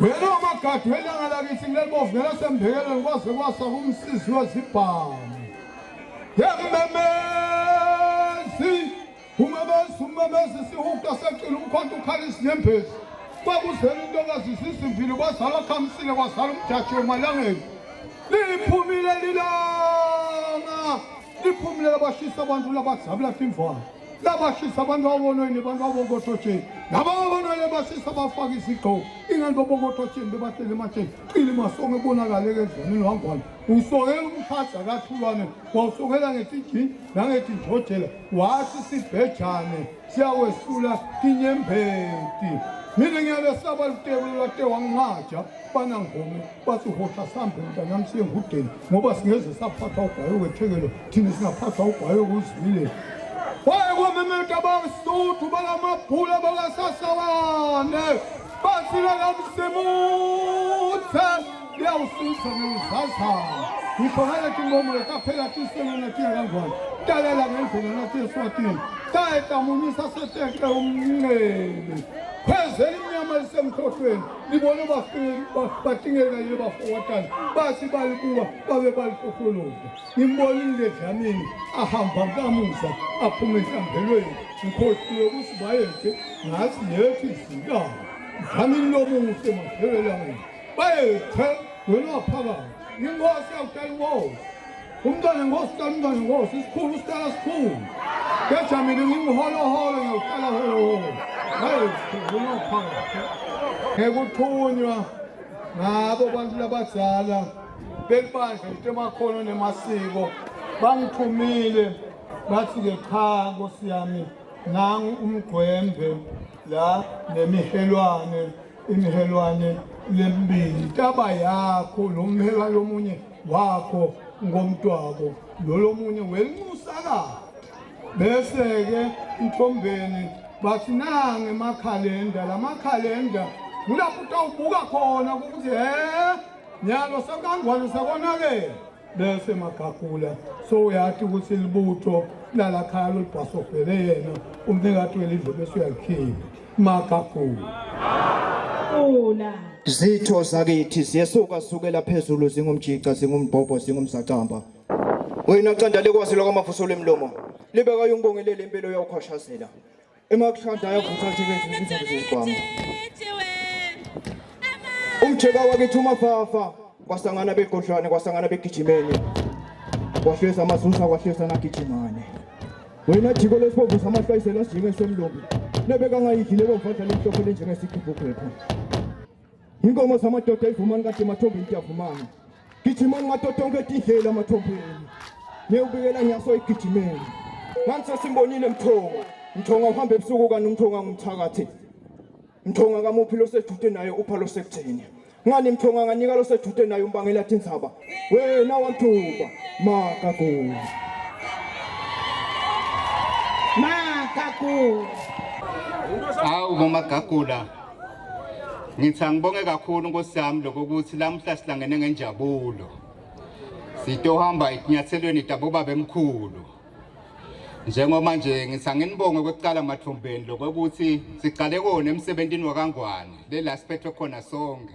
Wena wamagadi welanga lakithi kulelibovu nelasembekelweni kwaze kwasa kumsizi wezibhamu. Yemmemezi umemezi umemezi sihuqa secula umkhonto ukhala izinyembezi. Kwakuzela intokazi zizimvile kwazalwa khamisile kwazala umjaji wemalangeni. Liphumile lilanga liphumile labashisa abantu labadzabula timvana. Labashisa abantu abonweni abantu abokototsheni laba abonwele bashisa bafaka izigqoko ingani bobokototsheni bebahleli ematsheni qili masongo ebonakale-ke edlamini wangwane usokela umshadza kathulwane wawusokela ngetijini nangetinjojela wathi sibhejane siyakwesula tinyembeti mina ngiyalesaba luteko lwatewa ngingaja banangome basihosha sambe mntanami siye ngudeni ngoba singeze saphathwa ugwayo wethekelo thina singaphathwa ugwayo kuzwile waye kwamemeta abasuthu bakamabhula bakasasawane basile kamsimuthe liyawusutha ngeluzazana ngisho naleti nkomo letaphela tisengana tiya kangwane talela ngendlela natiya eswatini taye tamunyisa seteqe umncele khwezela imnyama lisemkhohlweni libone batingeka yile bafowatana bathi balibuka babe balihlohloloza ngimbonile dlamini ahamba nkamuza aphuma enhlambelweni ngikhohliwe ukuthi bayethe ngathi yethu izilwane dlamini lomuhle madlelelangeni bayethe wena waphakathi inkosi yawutshela inkosi umntwana inkosi uqala umntwana inkosi isikhulu siqala sikhulu keja mina ngimholoholo ngiyawuqala holoholo bayethe wena waphakathi ngekuthunywa ngabo bantu labadzala belibandla litemakhono nemasiko bangithumile bathi-ke cha nkosi yami nangu umgwembe la nemihelwane imihelwane lemibili taba yakho lo mhelwane lomunye wakho ngomntwabo lo lomunye welinxusakazi bese-ke mthombeni bathi nange emakhalenda la makhalenda ngulapho utawubuka khona ukuthi he nyalo sekangwane sekonakele bese magagula so uyathi ukuthi libutho lalakhaya lolibhasobhele yena umnikati welidlo bese uyalikhipha magagula Ula. Zitho zakithi ziyesuka sukela phezulu zingumjica zingumbhobho zingumzacamba. Wena canda lekwazi lwakamafuso lemlomo. Libeka yungibongelele impilo yawukhwashazela. Emakushada ayavutha njengezibhamu. Umjeka wakithi umafafa kwasangana begodlwane kwasangana begijimeni. Kwahlesa amazusa kwahlesa nagijimane. Wena jiko lesibomvu samahlwayisela sijinge semlumbi. Lebeka ngayidli lebomvu lemhlophe lenjengesigubhu Inkomo zamadoda ivumani kade mathombeni tiyavumana. Gijimani ngato tonke tindlela mathombeni. Ngiyobikela nyaso igijimeni. Ngani sesimbonile Mthonga. Mthonga uhamba ebusuku kanti uMthonga ngumthakathi. Mthonga kamuphi losedude naye upha losekutheni. Ngani Mthonga nganika losedude naye umbangela tindzaba. Wena wamthuba makagula. Makagula. Hawu bomagagula. Ngithi angibonge kakhulu Nkosi yami lokuthi lamuhla sihlangene ngenjabulo. Sitohamba etinyathelweni tabobaba emkhulu. Njengoba nje ngithi anginibonge kwekuqala mathumbeni lokuthi siqale kona emsebentini wakangwane lela siphethwe khona sonke.